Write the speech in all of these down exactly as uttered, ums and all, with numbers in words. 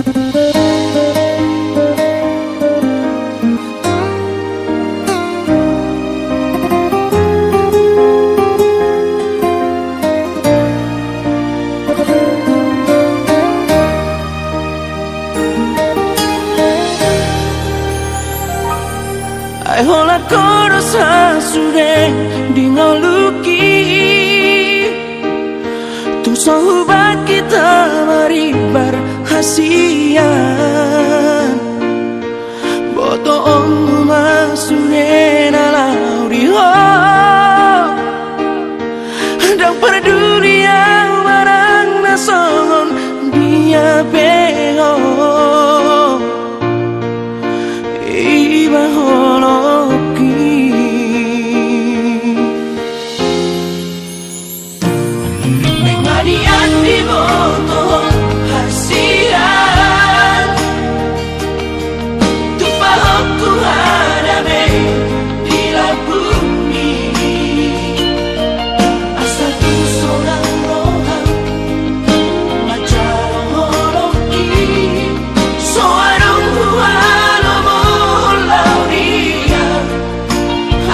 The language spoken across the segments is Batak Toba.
Ai holan ho do sude di ngolungki. Tung so hubahen hita marimbar hasian. Botoonmu ma sude na laho di ho. Ndang parduli au manang na songon dia pe ho. Iba holongki. Mangaliat diboto hasian. Tupa ho tu hadameon di lambungmi. Asa tung sonang roham manjalo holongki. So adong hualomohon laho di ho,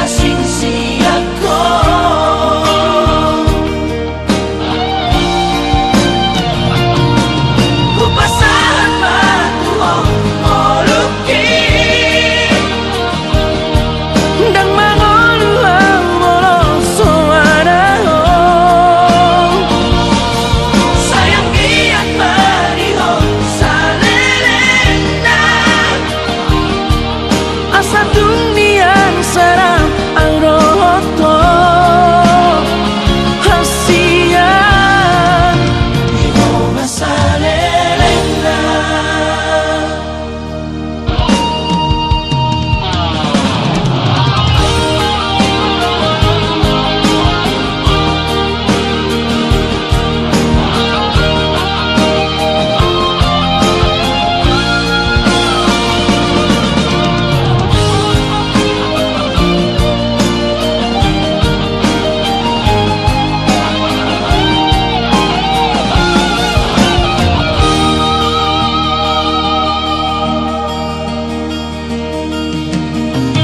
asing sian ho. Hupasahat ma tu ho ngolungki. Ndang mangolu au molo so ada ho. Sayang giat ma di ho salelengna. Asa tung nian sada au dohot ho hasian. Di ho ma salelengna.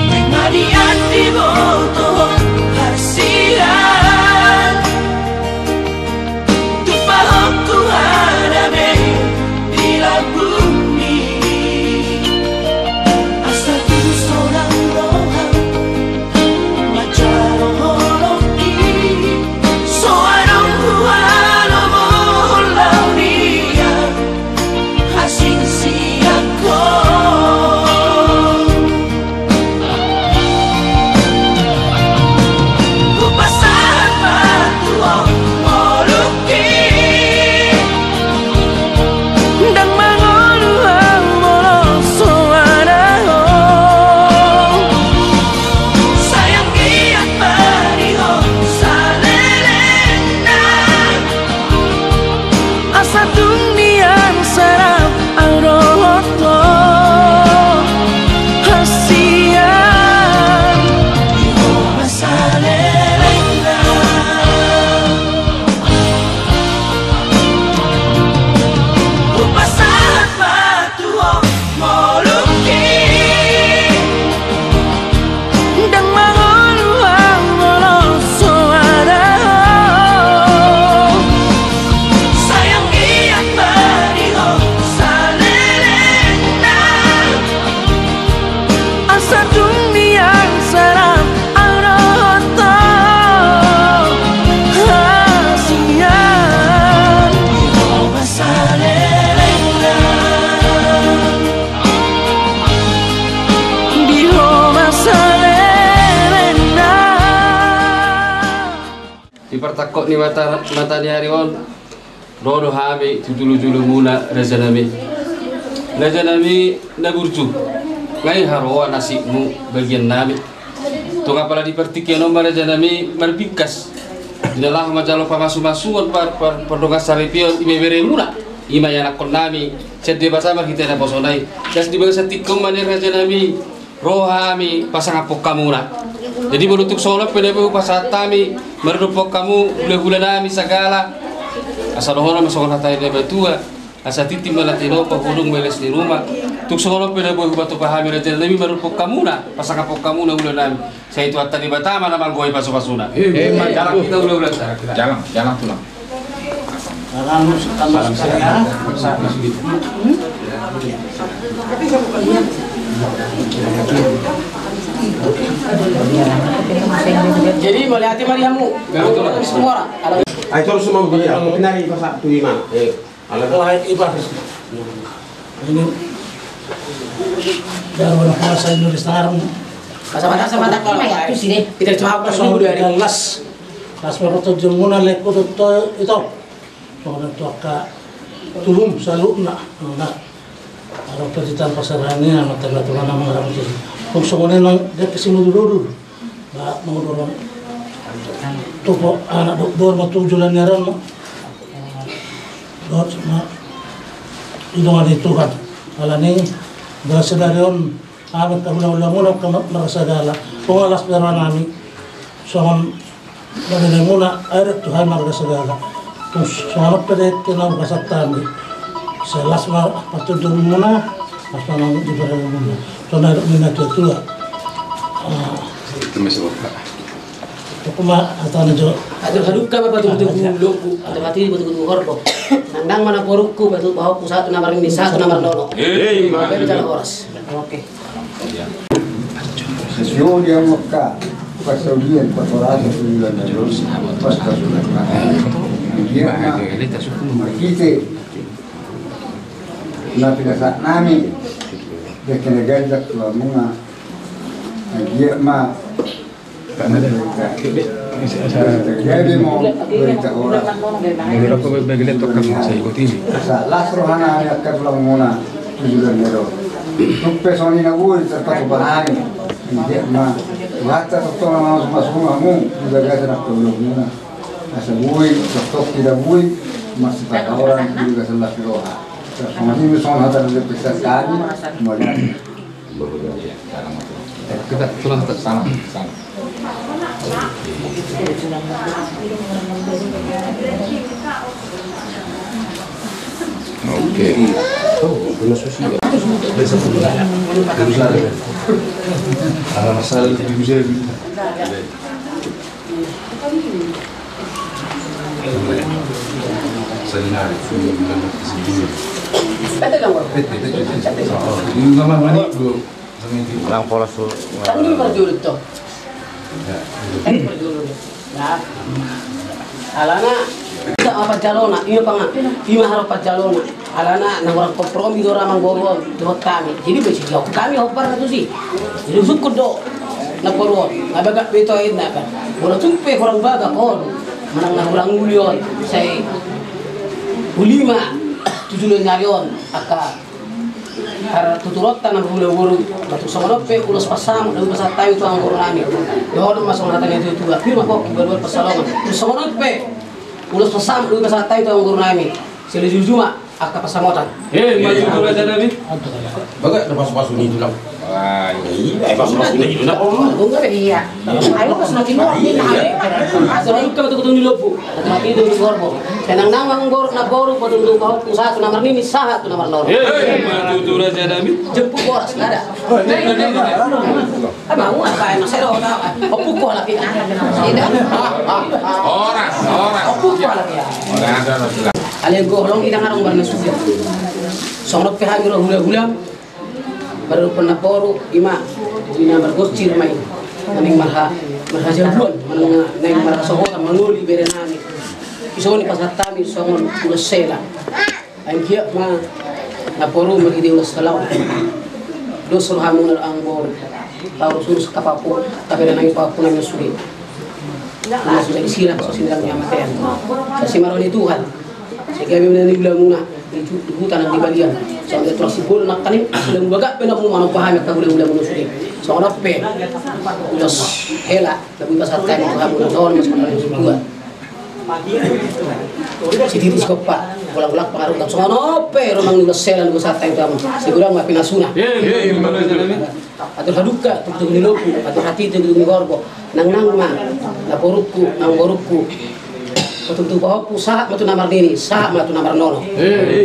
Mangaliat diboto hasian. Tupa ho tu hadameon di lambungmi. Asa tung sonang roham manjalo holongki. So adong hualomohon laho di ho, asing sian ho. Hupasahat ma tu ho ngolungki. Ndang mangolu au molo so ada ho. Sayang giat ma di ho salelengna. Asa tung nian sada au dohot ho hasian. Di ho ma salelengna. Hupasahat ma tu ho ngolungki. Ndang mangolu au molo so ada ho. Sayang giat ma di ho salelengna. Asa tung nian sada au dohot ho hasian. Di ho ma salelengna. Di ho ma salelengna. Di partangkok ni mata, mata ni ari on, ro do hami tu julu-julumuna, rajanami. Rajanami na burju, ngai haroa nasibmu bagian nami. Tung apala di partingkian on ma, rajanami, marbingkas di na laho manjalo pamasu-masuon par, par, pardongan saripeon ibeberemuna, i ma ianakkon nami sian Debata marhite naposona i. Asa di bagasan tingki on ma nian, rajanami, ro hami pasangaphon hamuna. Jadi molo tung songon on pe na boi hupasahat hami maradophon hamu hula-hula nami sagala, asa dohonon ma songon hata ni natuatua: Asa tintin ma na tinompa, hudung ma i las ni ruma. Tung songon on pe na boi hupatupa hami raja nami, marhite hamuna pasangaphon hamuna ulaonnami. Sai Tuhanta Debata ma na manggohi pasupasuna. Emma tutu. Jalang, jalang tulang. Jadi mauliate ma di hamu. Ai torus ma dia, tapi nari pasak tu imana. Alai iba ini baru anak kuasa Indonesia sekarang. Masa mata sama tak kau ya tu sini. Kita cuma aku kasih dulu dari las. Las baru tu jemuna lek kudu tu itu. Soalnya tu akka tulung selalu nak nak. Ada petitan pasarannya anak tengah tulang nama orang tu. Kung songonen dia kesini dulu dulu. Ba mangudurhon tupa anak dokdor ma tu joloan ni ari on ma. Dohot ma i dongan ni Tuhan. Alani i, jala sadari on hami angka hulahulamuna angka marga Sagala, nunga las berenami. Songon berenamuna adat tu hami marga Sagala. Tung songon on pe dohot na hupasahat hami. Sai las ma partuturonmuna, las ma na di berenamuna. Songon adat ni natuatua. Itu masih buka. Aku ma hatana jo. Atur hadungka ma patuduhon ni lombu, atur hati patuduhon ni horbo. Nang nang ma na porungku, patuduhon bahwa ku satu nomor ini, satu nomor nono. Hei, ma. Oke, bicara horas. Oke. Sesio dia maka pasaulian patorasa sulilan dan dosa. Pas kasulitan. Dia ma kita na pinasahat nami. Dia kena ganjak tulanmuna. Dia ma Jadi mau berita orang. Las rohana ni angka tulang muna tu joloan ni ari on. Tung pe songon i na boi tarpatupa hami. Dia ma Tuhanta tongtong na mamasu-masu hamu di bagasan angka ulaon muna. Asa boi tongtong hita boi marsipakahoran di bagasan las ni roha. Songon i songon hata na dipesat hami. Mauliate. Kita tulang atas sana, sana. Oke. Oh, kena susi ya. Ada masalah di Jerusalem. Nang pola su. Alana, ima panjalona, ima panga, ima haro panjalona. Alana na hurang kompromi do ra manggoru on dohot hami. Jadi boi sijauh hami hombar na tusi. Jadi sungkun do na boru on. Na bagak be to inna kan. Molo tung pe hurang bagak on, manang na hurang uli on, sai uli ma tu joloan ni ari on angka partuturonta na marhula boru. Ba tung songon on pe ulos pansamot na boi pasahat hami tu amangboru nami. Dohot ma songon hata ni natuatua, pir ma pongki baru pansalongan. Tung songon on pe ulos pansamot na boi pasahat hami tu amangboru nami. Sai loju-loju ma angka pansamotan. Hei, maju tu raja nami. Bagak na pasu-pasu ni tulang. Iya, pasu-pasu ni tulang. Iya. Ayo pas nanti mau ni. Asal itu betul-betul di lombu. Tapi itu di korbo. Tenang nang boru na boru, boru tu kau usaha tu nomor ini, sahat tu nomor nol. Hei, maju tu raja nami. Jemput boras, nggak ada. Abang, apa yang saya tahu? Opuko lagi. Tidak. Horas, horas. Opuko lagi ya. Alai golong inang adong barna suda. Songon pe hami ro hula-hula. Baru pernah boru ima. Ina margocir mai. Naeng marha, marhajabuan, naeng marhasohotan mangoli bere nami. Isoni pasahat hami songon ulos sela. Anggiat ma na boru marhite ulos hela on. Dos rohamuna amangboru. Taurus-urus hapapu, haberenami papu nami sude. Nunga so jadi sirang, so sinirang ni hamatean. Sai ma roha ni Tuhan. Sai gabe ma na niulamuna di huta nang di balian. Songon dia tulang sibolon nangkaning, ulamu bagak pe na hamu manompa hami angka ulaula muna sude. Songon on pe ulos hela na boi pasahat hami tu hamuna, songon on ma songon on tu Tuhan. Sititi sigompa, golanggolang pangarahutna, songon on pe ro mangido sela ni ulos hata i tu hamu. Sai godang ma pinasuna. Atur hadungka tu gedung ni lombu, atur hati tu gedung ni horbo. Nang nang ma na borungku, nang borungku. Tung tu pahompu, sahat ma tu na marnini, sahat ma tu na marnono.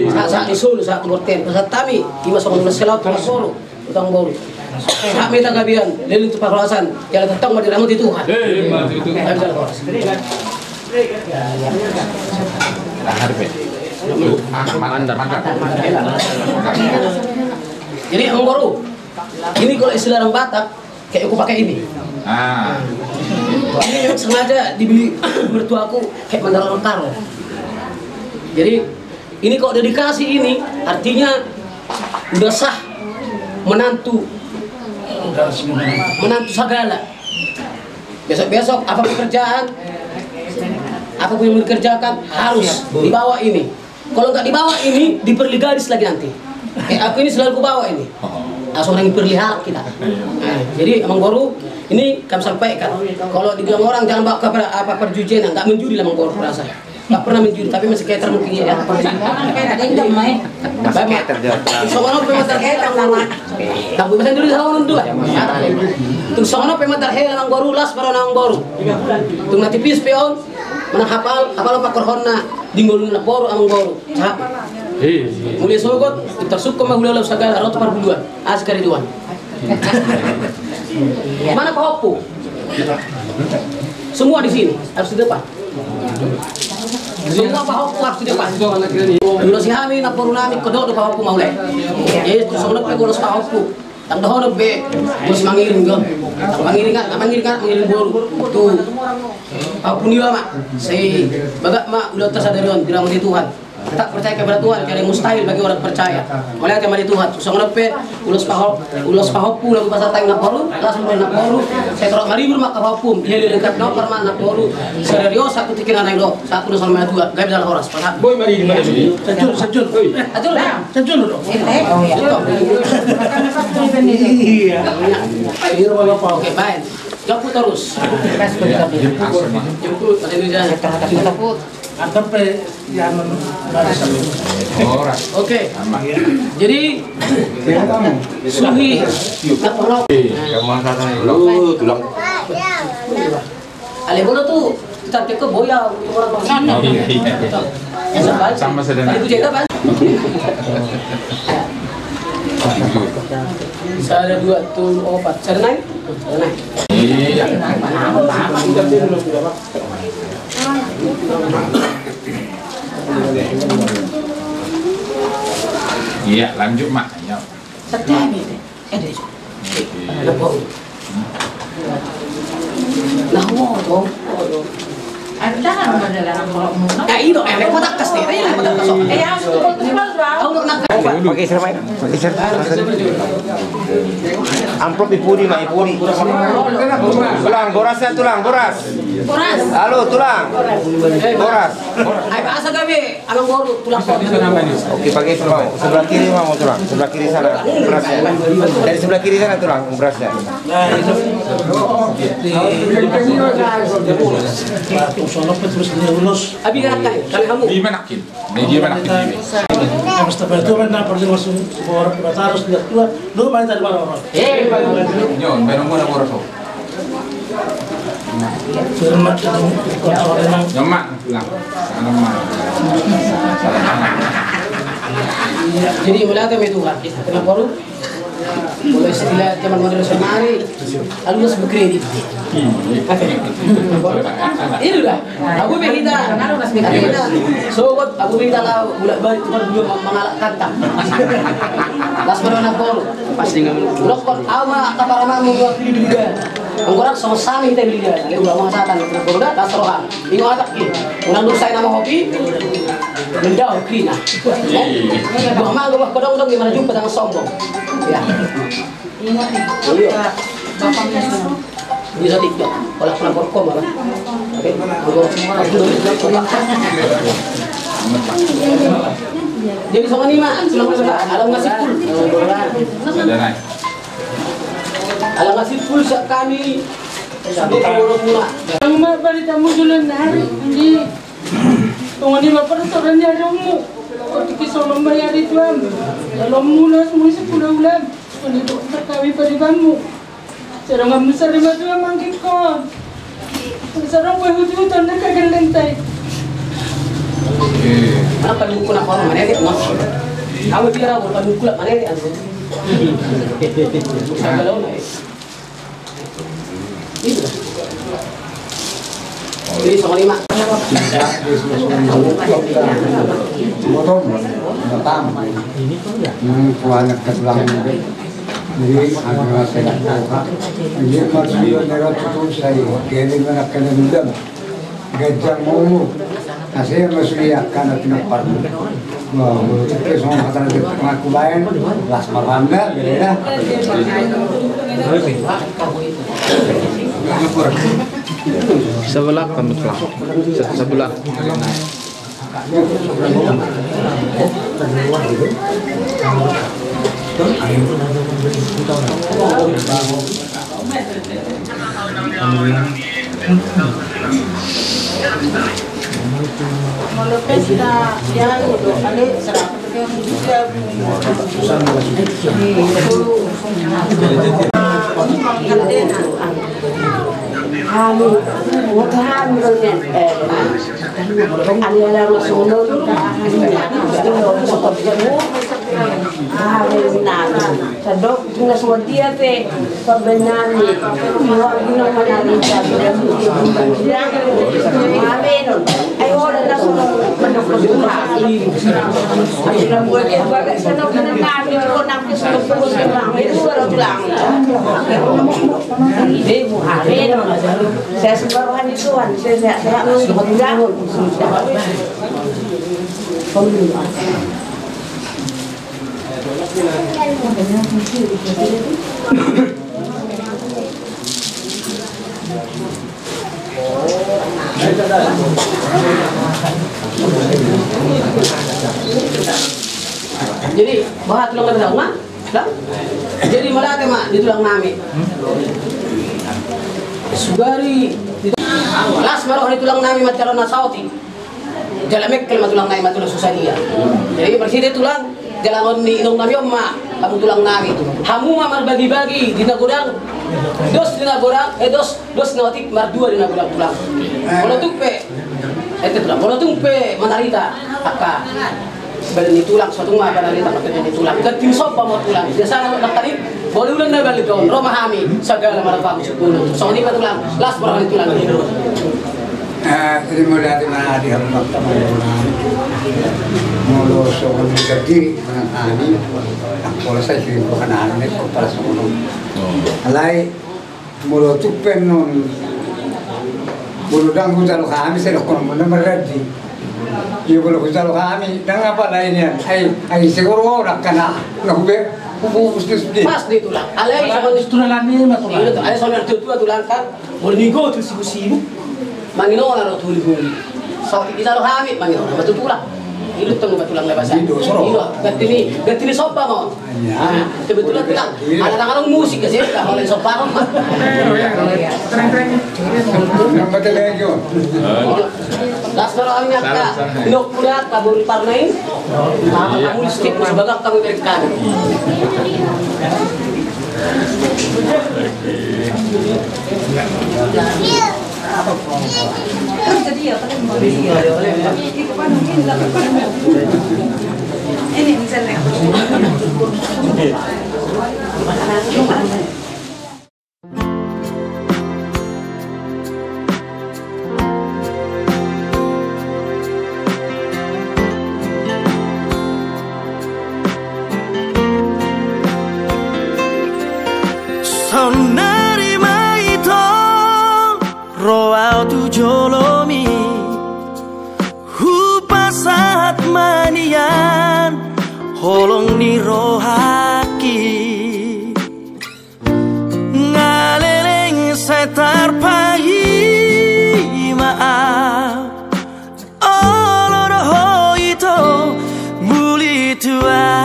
Sahat, sahat ni solu, sahat tu bontean. Pasahat hami, ima songon ulos selawat tu namboru, tu amangboru. Sahat ma hita gabe an, leleng tu parhorasan, jala tongtong ma diramoti Tuhan. Gabe jala horas. Jadi, amangboru, ini kalau istilah orang Batak, kayak aku pakai ini. Ah. Ini memang sengaja dibeli mertuaku kayak mandar karo. Jadi, ini kok dedikasi ini, artinya udah sah menantu, menantu segala. Besok-besok apa pekerjaan, apa pun yang mau dikerjakan, harus dibawa ini. Kalau nggak dibawa ini, diperli gadis lagi nanti. Eh, aku ini selalu kubawa ini. Langsung orang perli halak kita. Nah, jadi, amangboru, ini kami sampaikan. Kalau dibilang orang jangan bawa ke per-, apa, perjudian, nggak menjudi lah, amangboru, perasa. Nggak pernah menjudi, tapi masih keter mungkin ya. Ada yang damai. Baik, Mak. Songon on pe ma tarhela, amangboru. Tapi bahasa Indonesia, songon on dua. Tung songon on pe ma tarhela, amangboru, las ma roha ni amangboru. Tung na tipis pe on, manang hapal, hapal on pangkorhonna di ngolu ni namboru, amangboru. Sahat. Mulai sogot, tarsungkun ma hulahula sagala, ro tu parbuluan. Asi karidoan. Mana pahompu? Semua di sini, harus di depan. Semua pahompu harus di depan. Ulos i hami, namboru nami, kedo do pahompu ma ule. Jadi, songon on pe ulos pahompu. Ndang dohonon be, bos mangiring do. Mangiring, mangiring, mangiring boru. Tu. Ampun, iba ma. Sai bagak ma ulaonta sadari on, diramoti Tuhan. Tetap percaya kepada Tuhan, tiada yang mustahil bagi orang percaya. Mauliate ma di Tuhan. Songon on pe, ulos pahompu, ulos pahompu, lagu pasal tai namboru, las ma namboru. Sai torop maribur ma angka pahompu. Ia di dekat nomor ma namboru. Sadari on, sahat tu tingki na naeng ro. Sahat tu na saur matua. Gabe jala horas. Pasahat. Boi maridi, maridi. Sajur, sajur. Oi. Sajur. Sajur do. Iya. Oke, baik. Jemput terus. Jemput, ada di sana. Mantap, Pe. Oke. Jadi, suhi. Lu tulang. Ale bola tu, kita teko boya, orang. Iya, iya. Sama saja. Sada, dua, tolu, opat. Sada nai? Sada nai. Iya. Iya, lanjut, Mak. Iya. Setiap ini. Eh, dia juga. Nah, mau dong. Nah, ini dong, eh, kotak kas nih, ini kotak kas. Pakai sermai, pakai sermai. Amplop i pudi, Mak, i pudi. Tulang, borasnya, Tulang, boras. Boras. Halo, Tulang. Boras. Ai, bahasa kami. Amangboru, tulang. Oke, pakai itu mau. Sebelah kiri mau, Tulang. Sebelah kiri sana, berasnya. Dari sebelah kiri sana, Tulang, berasnya. Abi, kan, kan, kamu. Di mana, Kin? Di mana, Kin? Mas, tapi itu kan, nah, perlu masuk sebuah orang, kita harus lihat, Tuhan. Lu main tadi malam, Bang? Eh, Bang. Nyon, main nomor, nomor, so. Nyaman, nah, tanaman. Jadi, mulai ada itu kan. Kenapa lu? Mulai istilah zaman modern semari, alus berkredit. Itu dah. Abu Bebita, Bebita. Sobat, Abu Bebita lah, bolak-balik tukar dua mangalak kantang. Las mana nak bolu? Pasti nggak mau. Rokok, awa, kapara mamu, dua puluh dua. Anggo rap sama sami hita beli dia. Lalu ulama satan, lalu dah, tas rohan. Ingo atak ki. Unang dosa nama hobi. Mendau kina. Buah mangga, buah kodong dong, di mana jumpa dengan sombong. Ya. Ingat nih. Iya. Bisa TikTok. Kalau pernah perform apa? Oke. Jadi sama ni, Mak. Alam ngasih full. Alam ngasih full siap kami. Sampai ke Boromula. Yang mak pada tamu jualan hari ini. Tunggu ni, Mak, pada sore ni ada mu. Kau tiki solo bayar itu am. Kalau mula semua sepuluh bulan. Ini dokter kami pada kamu. Sarong am sari madua manggikon. Sarong kue hutu-hutu na kagelentai. Mana paling kuna kau mana dia mas? Kamu dia ragu paling kula mana dia? Sabar lo, eh. Ini sama lima. Motor, motor. Hmm, kuanak ketulang. Jadi, aku masih nak tahu, Kak. Jadi, maksudnya, lewat itu saya, jadi, mana kena dendam. Ganjang umur. Hasilnya masuk dia, karena tidak parah. Wah, itu songon hata na di tengah kubaen, las maranda, beda. Sebelah kan, sebelah. Jadi, bahat lo kan rumah? Jadi mauliate ma di tulang nami. Sugari las ma roha ni tulang nami mansai na saotik. Jala mengkel ma tulang nami, ma tulang so sadia. Jadi marhite tulang, jala on ni inong nami on ma hamu tulang nami. Hamu ma marbagi-bagi di na godang. Dos di na godang, eh, dos, dos na otik mardua di na godang tulang. Molo tung pe, eh, tulang. Molo tung pe manarita, angka badan ni tulang, so tung ma badan ni tulang, badan ni tulang. Ganti ni somba ma tulang. Biasa na nangkaning, molo ulang na balik on, ro ma hami, sagala marapa musik bulu. Songon i ma tulang, las ma roha ni tulang. Eh, jadi molo ada ma di hamu makta ma. Molo songon i ganti, manang hami, angkola sai kirim ko kanan, ne, ko pala songon i. Alai, Molo tung pe non, molo ndang hujalo hami, sai dohonon muna marradi. Ia molo hujalo hami, ndang apa lainnya. Ai, ai segoro orang kana, na hube, hubu, hubu, hubu. Pas di tulang. Alai songon tulang ni ma tulang. Iya, alai songon tulang, tulang kan. Molo nigo tu sibu-sibu. Mangido na ro tu huli-huli. Songon i hujalo hami, mangido na ma tu tulang. Ido tong ma tulang na basa. Ido, soro. Ido, ganti ni, ganti ni somba ma. Kebetulan kita ada tangan musik ya sih, kalau di sopa. Las ma roha ni angka inongku, taburi parna i. Kamu listrik, masuk bagak kamu dari kami. Saonnari ma ito ro au tu jolomi, hupasahat ma nian holong ni rohangki. Nga leleng sai tarpaima au, olo do ho ito muli tu au.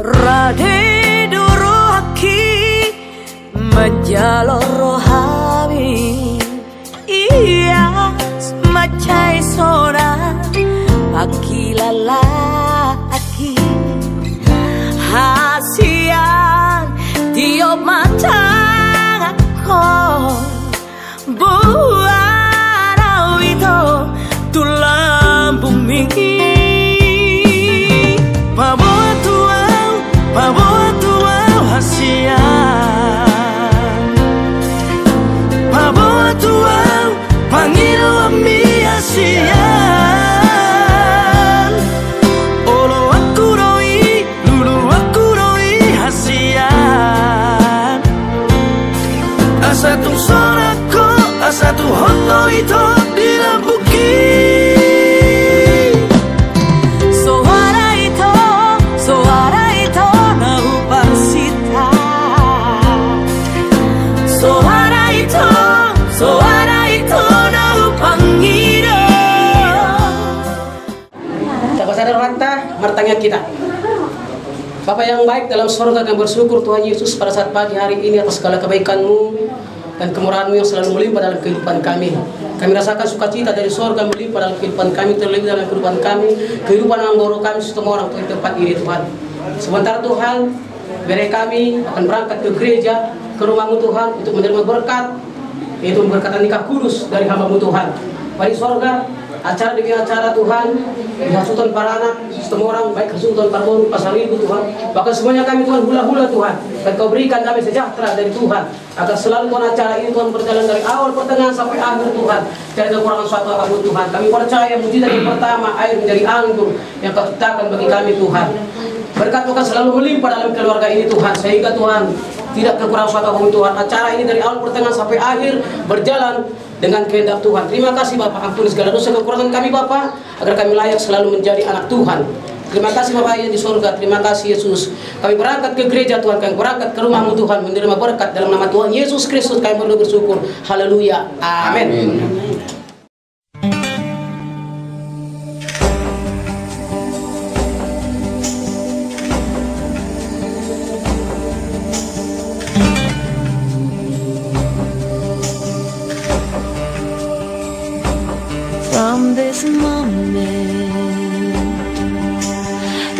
Rade do rohangki manjalo rohami, ia mansai so Martangiang kita. Bapa yang baik dalam sorga, kami bersyukur Tuhan Yesus pada saat pagi hari ini atas segala kebaikan-Mu dan kemurahan-Mu yang selalu melimpah dalam kehidupan kami. Kami rasakan sukacita dari sorga melimpah dalam kehidupan kami, terlebih dalam kehidupan kami, kehidupan Amang Boru kami, Situmorang, Tuhan, di tempat ini, Tuhan. Sementara, Tuhan, bere kami akan berangkat ke gereja, ke rumah-Mu, Tuhan, untuk menerima berkat, yaitu pemberkatan nikah kudus dari hamba-Mu, Tuhan. Bapa di sorga, acara demi acara, Tuhan, di hasuhuton paranak, Situmorang, baik hasuhuton parboru, pasaribu, Tuhan, bahkan semuanya kami, Tuhan, hulahula, Tuhan, dan Kau berikan damai sejahtera dari Tuhan, agar selalu, Tuhan, acara ini, Tuhan, berjalan dari awal pertengahan sampai akhir, Tuhan. Tidak ada kekurangan suatu apapun, Tuhan. Kami percaya mujizat yang pertama, air menjadi anggur, yang Kau ciptakan bagi kami, Tuhan. Berkat-Mu akan selalu melimpah dalam keluarga ini, Tuhan, sehingga, Tuhan, tidak kekurangan suatu apapun, Tuhan. Acara ini dari awal pertengahan sampai akhir berjalan dengan kehendak Tuhan. Terima kasih, Bapa. Ampuni segala dosa kekurangan kami, Bapa, agar kami layak selalu menjadi anak Tuhan. Terima kasih, Bapa yang di sorga. Terima kasih, Yesus. Kami berangkat ke gereja, Tuhan. Kami berangkat ke rumah-Mu, Tuhan, menerima berkat. Dalam nama Tuhan Yesus Kristus kami berdoa, bersyukur. Haleluya. Amin. Amin. From this moment,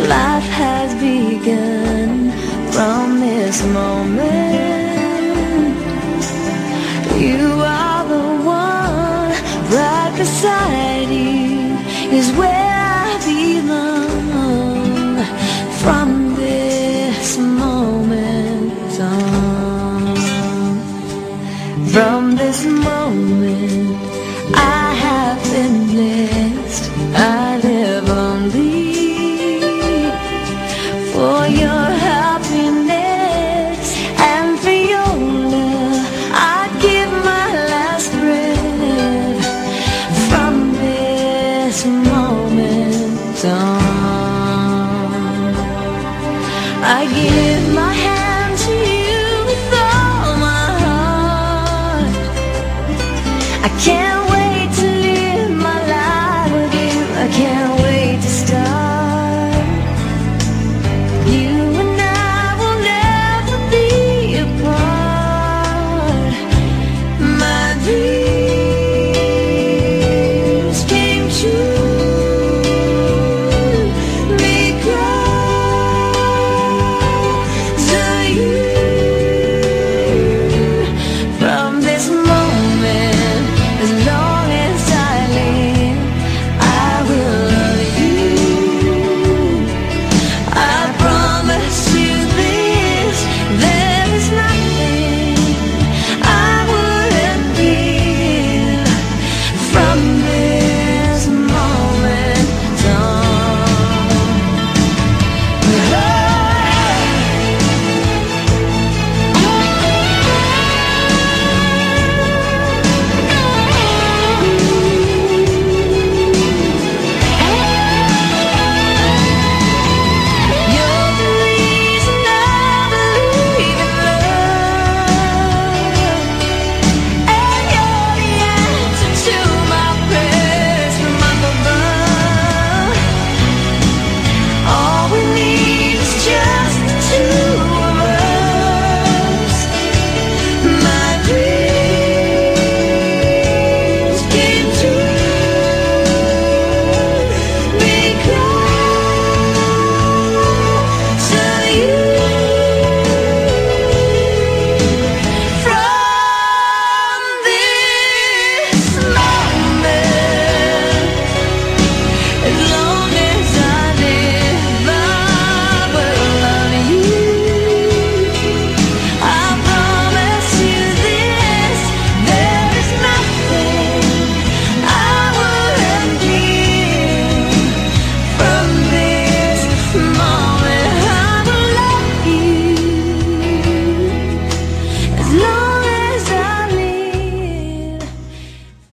life has begun. From this moment, you are the one. Right beside you is where I belong. From this moment on, from this moment, I have been blessed. I live only for your happiness and for your love. I give my last breath from this moment on. I give my